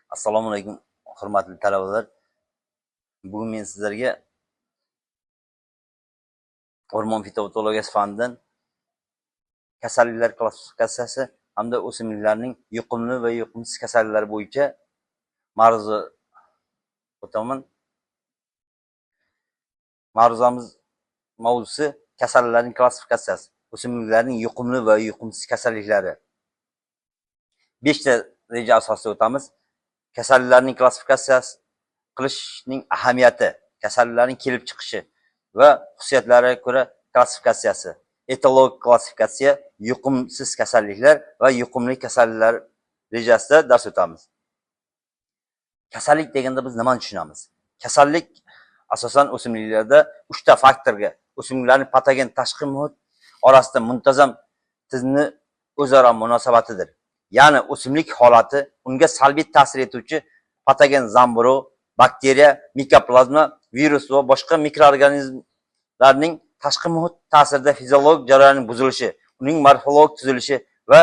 Assalomu alaykum, hurmatli talabalar. Bugun men sizlarga o'rmon fitopatologiyasi fanidan kasalliklar klassifikatsiyasi hamda o'simliklarning yuqumli va yuqumsiz kasalliklari bo'yicha ma'ruza o'taman. Ma'ruzamiz mavzusi kasalliklarning klassifikatsiyasi, o'simliklarning yuqumli va yuqumsiz kasalliklari. 5 ta reja asosida o'tamiz. Kasalliklarning klassifikatsiyasi qilishning ahamiyati, kasalliklarning kelib chiqishi va xususiyatlariga ko'ra klassifikatsiyasi, etologik klassifikatsiya, yuqumsiz kasalliklar va yuqumli kasalliklar rejasida dars o'tamiz. Kasallik deganda biz nimani tushunamiz? Kasallik asosan o'simliklarda 3 ta faktorga, o'simliklarning patogen tashqi muhit orasida muntazam tizimni o'zaro munosabatidir. Ya'ni o'simlik holati unga salbiy ta'sir etuvchi patogen zamburug', bakteriya, mikoplazma, virus va boshqa mikroorganizmlarning tashqi muhit ta'sirida fiziologik jarayonning buzilishi, uning morfologik tuzilishi va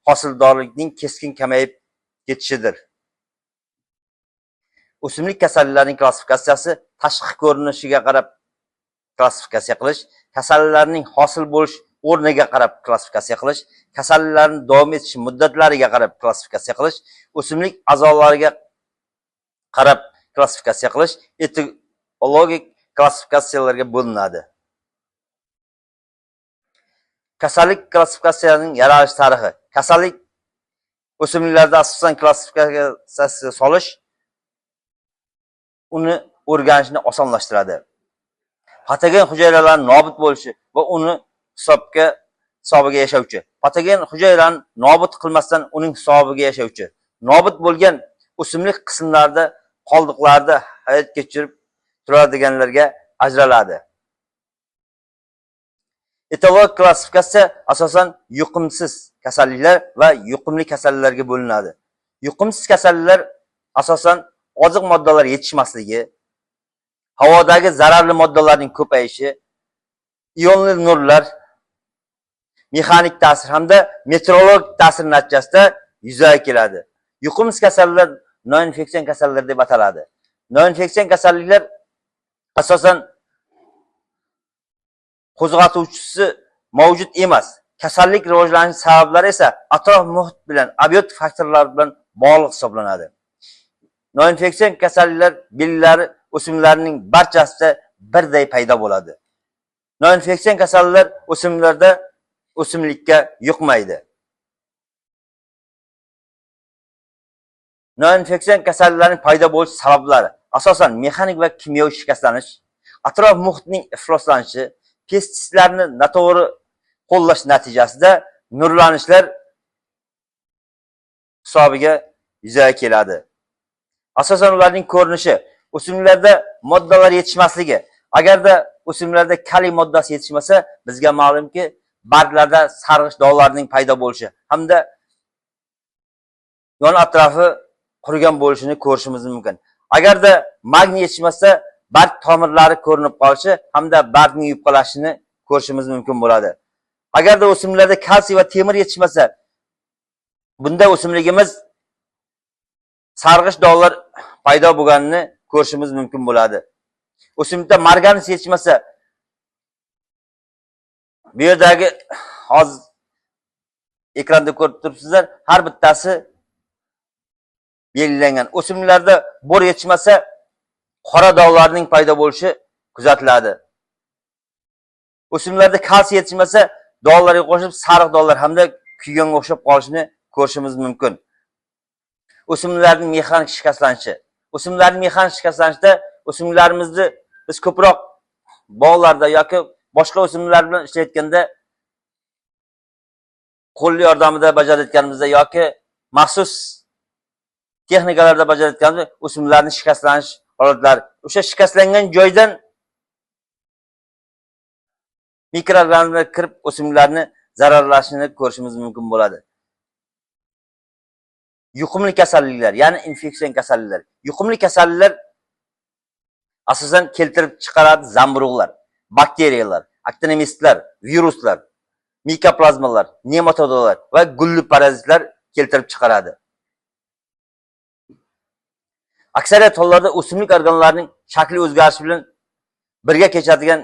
hosildorlikning keskin kamayib ketishidir. O'simlik kasalliklarining klassifikatsiyasi tashqi ko'rinishiga qarab klassifikatsiya qilish, kasalliklarning hosil bo'lish o'rniga qarab klassifikatsiya qilish, kasalliklarning davom etish muddatlariga qarab klassifikatsiya qilish, o'simlik a'zolariga qarab klassifikatsiya qilish, etologik klassifikatsiyalarga bo'linadi. Kasallik klassifikatsiyasining yaralish tarixi. Kasallik o'simliklarda asosan klassifikatsiyasiga solish uni o'rganishni osonlashtiradi. Patogen hujayralarning nobud bo'lishi va uni hisobiga yashovchi. Patogen hujayrani nobud qilmasdan uning hisobiga yashovchi. Nobud bo'lgan o'simlik qismlarida qoldiqlarda hayot kechirib turadiganlarga ajraladi. Etologik klassifikatsiya asosan yuqumsiz kasalliklar va yuqumli kasalliklarga bo'linadi. Yuqumsiz kasalliklar asosan oziq moddalar yetishmasligi, havodagi zararli moddalarning ko'payishi, ionli nurlar, mexanik ta'sir hamda meteorologik ta'sir natijasida yuzaga keladi. Yuqumsiz kasalliklar noinfeksion kasalliklar deb ataladi. Noinfeksion kasalliklar asosan qo'zg'atuvchisi mavjud emas. Kasallik rivojlanishi sabablari esa atrof muhit bilan, abiotik faktorlar bilan bog'liq hisoblanadi. Noinfeksion kasalliklar belgilari o'simliklarning barchasida birday paydo bo'ladi. Noinfeksion kasalliklar o'simliklarda o'simlikka yuqmaydi. Noinfeksion kasalliklarning paydo bo'lish sabablari asosan mexanik va kimyoviy shikastlanish, atrof muhitning ifloslanishi, pestitsidlarni noto'g'ri qo'llash natijasida nurlanishlar hisobiga yuzaga keladi. Asosan ularning ko'rinishi, o'simliklarda moddalar yetishmasligi. Agarda o'simliklarda kaliy moddasi yetishmasa, bizga ma'lumki, barglarda sarg'ish dog'larning paydo bo'lishi hamda yon atrofi qurigan bo'lishini ko'rishimiz mumkin. Agarda magniy yetishmasa, barg tomirlari ko'rinib qolishi hamda bargning yupqalashini ko'rishimiz mumkin bo'ladi. Agarda o'simliklarda kalsiy va temir yetishmasa, bunda o'simligimiz sarg'ish dog'lar paydo bo'lganini ko'rishimiz mumkin bo'ladi. O'simlikda marganis yetishmasa, bu yerdagi hozir ekranda ko'rib turibsizlar, har bittasi belgilangan. O'simliklarda bor yetishmasa, qora dog'larning paydo bo'lishi kuzatiladi. O'simliklarda kalsiy yetishmasa, dog'larga qo'shib sariq dog'lar hamda kuyganga o'xshab qolishini ko'rishimiz mumkin. O'simliklarning mexanik shikastlanishi. O'simliklarning mexanik shikastlanishida o'simliklarimizni biz ko'proq bog'larda yoki boshqa o'simliklar bilan ishlayotganda qo'l yordamida bajarayotganimizda yoki maxsus texnikalarda bajarayotganimizda o'simliklarning shikastlanish holatlari, o'sha shikastlangan joydan mikroorganizmlar kirib o'simliklarni zararlashini ko'rishimiz mumkin bo'ladi. Yuqumli kasalliklar, ya'ni infeksion kasalliklar. Yuqumli kasalliklar asosan keltirib chiqaradi zamburug'lar, bakteriyalar, aktinomistlar, viruslar, mikoplazmalar, nematodalar va gulli parazitlar keltirib chiqaradi. Aksariyat hollarda o'simlik organlarining shakli o'zgarishi bilan birga kechadigan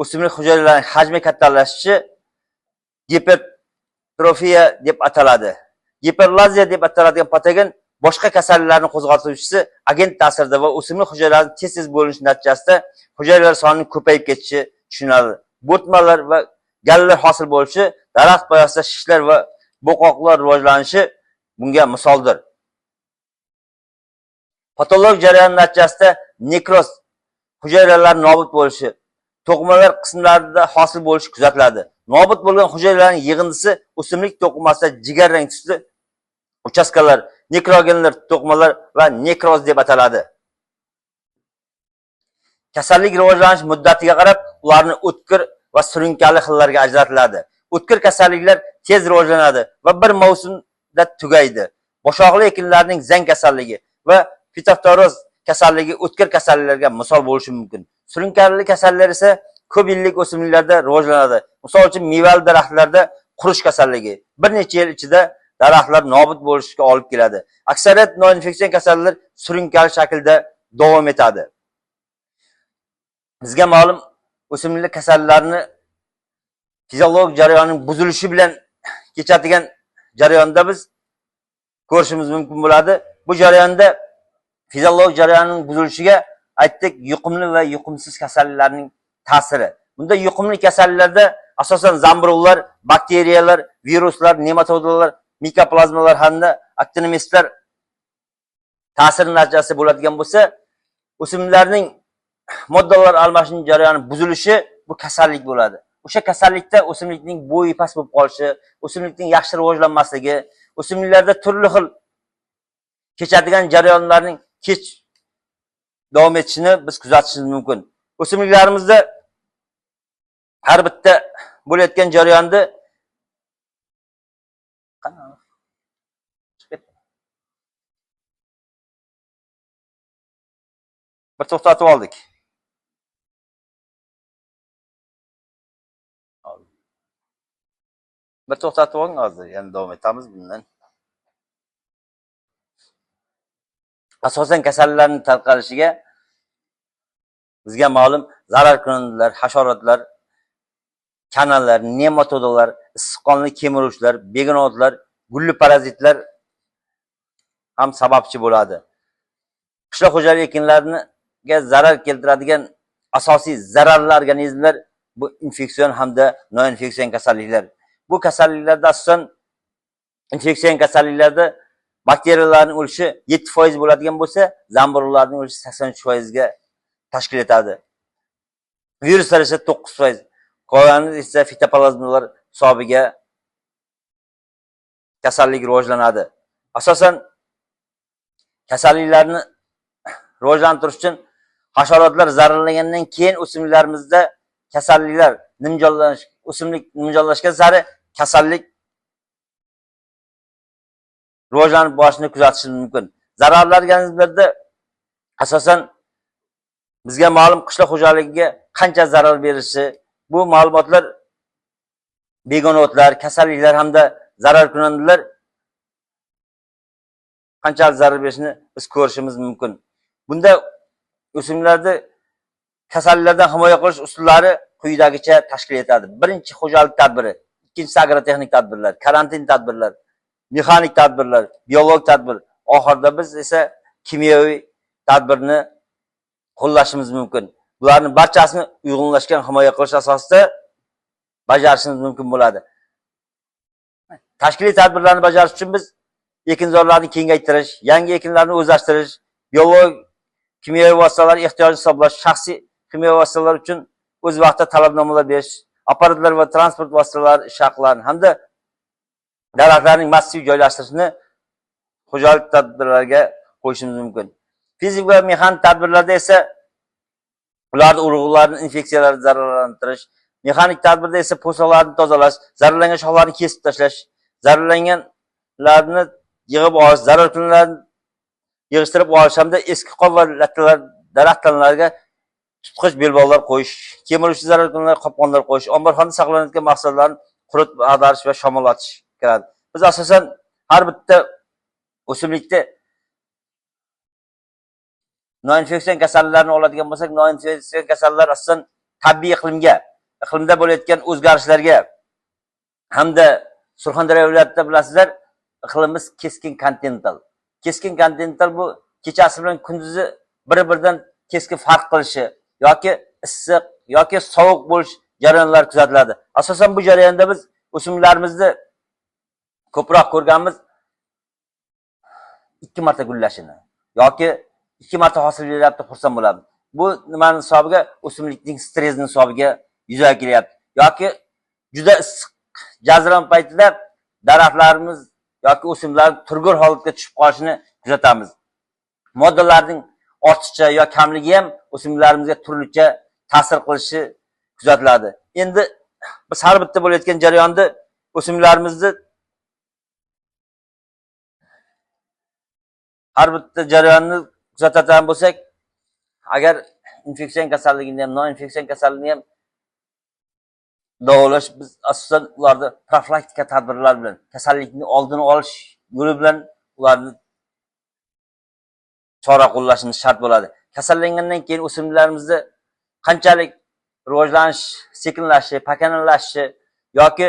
o'simlik hujayralarining hajmi kattalashishi gipertrofiya deb ataladi. Giperplaziya deb ataladigan patogen boshqa kasalliklarni qo'zg'atuvchisi agent ta'sirida va o'simlik hujayralarining tez-tez bo'linishi natijasida hujayralar sonining ko'payib ketishi tushuniladi. Bo'rtmalar va gallar hosil bo'lishi, daraxt poyasida shishlar va bo'qoqlar rivojlanishi bunga misoldir. Patologik jarayon natijasida nekroz, hujayralar nobud bo'lishi, to'qimalar qismlarida hosil bo'lishi kuzatiladi. Nobud bo'lgan hujayralarning yig'indisi o'simlik to'qimasida jigarrang tusli uchastkalar, nekrogenlar to'qimalar va nekroz deb ataladi. Kasallik rivojlanish muddatiga qarab ularni o'tkir va surunkali xillarga ajratiladi. O'tkir kasalliklar tez rivojlanadi va bir mavsumda tugaydi. Boshoqli ekinlarning zang kasalligi va fitoftoroz kasalligi o'tkir kasalliklarga misol bo'lishi mumkin. Surunkali kasalliklar esa ko'p yillik o'simliklarda rivojlanadi. Misol uchun mevali daraxtlarda qurish kasalligi bir necha yil ichida daraxtlar nobud bo'lishiga olib keladi. Aksariyat noinfeksion kasalliklar surunkali shaklda davom etadi. Bizga ma'lum o'simlik kasalliklarini fiziologik jarayonining buzilishi bilan kechadigan jarayonda biz ko'rishimiz mumkin bo'ladi. Bu jarayonda fiziologik jarayonning buzilishiga aytdik yuqumli va yuqumsiz kasalliklarning ta'siri. Bunda yuqumli kasalliklarda asosan zamburug'lar, bakteriyalar, viruslar, nematodalar, mikoplazmalar hamda aktinomistlar ta'siri natijasida bo'ladigan bo'lsa, o'simliklarning moddalar almashinuv jarayoni buzilishi bu kasallik bo'ladi. O'sha kasallikda o'simlikning bo'yi past bo'lib qolishi, o'simlikning yaxshi rivojlanmasligi, o'simliklarda turli xil kechadigan jarayonlarning kech davom etishini biz kuzatishimiz mumkin. O'simliklarimizda har bitta bo'layotgan jarayonda bir to'xtatib oldik. Bir to'xtatib oling hozir, yana davom etamiz bundan. Asosan kasalliklarning tarqalishiga bizga ma'lum zararkunandalar, hasharotlar, kanallar, nematodalar, issiqqonli kemiruvchilar, begonaotlar, gulli parazitlar ham sababchi bo'ladi. Qishloq xo'jaligi ekinlariga zarar keltiradigan asosiy zararli organizmlar bu infeksion hamda noinfeksion kasalliklar. Bu kasalliklarda asosan infeksion kasalliklarda bakteriyalarning o'lishi 7% bo'ladigan bo'lsa, zamburug'larning o'lishi 83% ga tashkil etadi. Viruslar esa 9%, qolgani esa fitoplazmalar hisobiga kasallik rivojlanadi. Asosan kasalliklarni rivojlantirish uchun hasharotlar zararlangandan keyin o'simliklarimizda kasalliklar nimjonlanish, o'simlik nimjonlashgan sari kasallik rivojlanib borishini kuzatishimiz mumkin. Zararli organizmlarda asosan bizga ma'lum qishloq xo'jaligiga qancha zarar berishi, bu ma'lumotlar begona o'tlar, kasalliklar hamda zararkunandalar qanchalik zarar berishini biz ko'rishimiz mumkin. Bunda o'simliklarni kasalliklardan himoya qilish usullari quyidagicha tashkil etadi. Birinchi xo'jalik tadbiri, ikkinchisi agrotexnik tadbirlar, karantin tadbirlar, mexanik tadbirlar, biologik tadbir, oxirida biz esa kimyoviy tadbirni qo'llashimiz mumkin. Bularning barchasini uyg'unlashgan himoya qilish asosida bajarishimiz mumkin bo'ladi. Tashkiliy tadbirlarni bajarish uchun biz ekinzorlarni kengaytirish, yangi ekinlarni o'zlashtirish, biologik kimyoviy vositalar ehtiyojini hisoblash, shaxsiy kimyoviy vositalar uchun o'z vaqtida talabnomalar berish, apparatlar va transport vositalari ish haqlarini hamda daraxtlarning massiv joylashtirishini xo'jalik tadbirlariga qo'yishimiz mumkin. Fizik va mexanik tadbirlarda esa ularni urug'larni infeksiyalardan zararlantirish, mexanik tadbirda esa po'soqlarni tozalash, zararlangan shoxlarni kesib tashlash, zararlanganlarni yig'ib olish, zararkunandalarni yig'ishtirib olish hamda eski qor va lattalar daraxt tanalariga tutqich belbog'lar qo'yish, kemiruvchi zararkunandalar qopqonlar qo'yish, omborxonada saqlanayotgan mahsulotlarni quritib ag'darish va shamollatish kiradi. Biz asosan har bitta o'simlikda Noinfeksion kasalliklarni oladigan bo'lsak, noinfeksion kasalliklar asosan tabiiy iqlimga, iqlimda bo'layotgan o'zgarishlarga hamda Surxondaryo viloyatida bilasizlar, iqlimimiz keskin kontinental. Keskin kontinental bu kechasi bilan kunduzi bir-biridan keskin farq qilishi yoki issiq yoki sovuq bo'lish jarayonlari kuzatiladi. Asosan bu jarayonda biz o'simliklarimizni ko'proq ko'rganmiz 2 marta gullashini yoki 2 marta hosil beryapti, xursand bo'lamiz. Bu nimaning hisobiga? O'simlikning stressining hisobiga yuzaga kelyapti. Yoki juda issiq jazirama paytida daraxtlarimiz yoki o'simliklar turgur holatga tushib qolishini kuzatamiz. Moddalarning ortiqcha yo kamligi ham o'simliklarimizga turlicha ta'sir qilishi kuzatiladi. Endi biz har bitta bo'layotgan jarayonda o'simliklarimizni har bitta jarayonni kuzatadigan bo'lsak, agar infeksion kasalligini ham, noinfeksion kasalligini ham davolash biz asosan ularni profilaktika tadbirlar bilan, kasallikni oldini olish yo'li bilan ularni chora qo'llashimiz shart bo'ladi. Kasallangandan keyin o'simliklarimizni qanchalik rivojlanish sekinlashishi, pakanalashishi yoki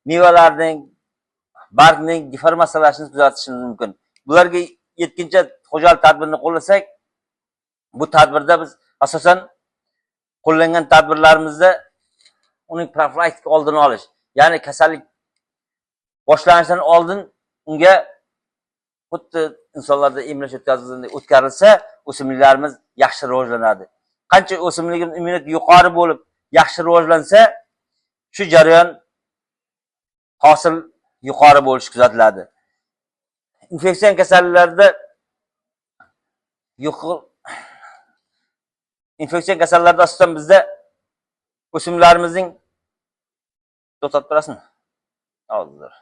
mevalarning, bargning deformatsiyalashishini kuzatishimiz mumkin. Bularga yetkincha xo'jalik tadbirini qo'llasak, bu tadbirda biz asosan qo'llangan tadbirlarimizda uning profilaktik oldini olish, ya'ni kasallik boshlanishidan oldin unga xuddi insonlarda emlash o'tkazilsa, o'simliklarimiz yaxshi rivojlanadi. Qancha o'simligimiz immunitet yuqori bo'lib, yaxshi rivojlansa, shu jarayon hosil yuqori bo'lishi kuzatiladi. Infeksion kasalliklarda infeksion kasalliklarda asosan bizda o'simliklarimizning to'xtatib turasizmi? Hozir.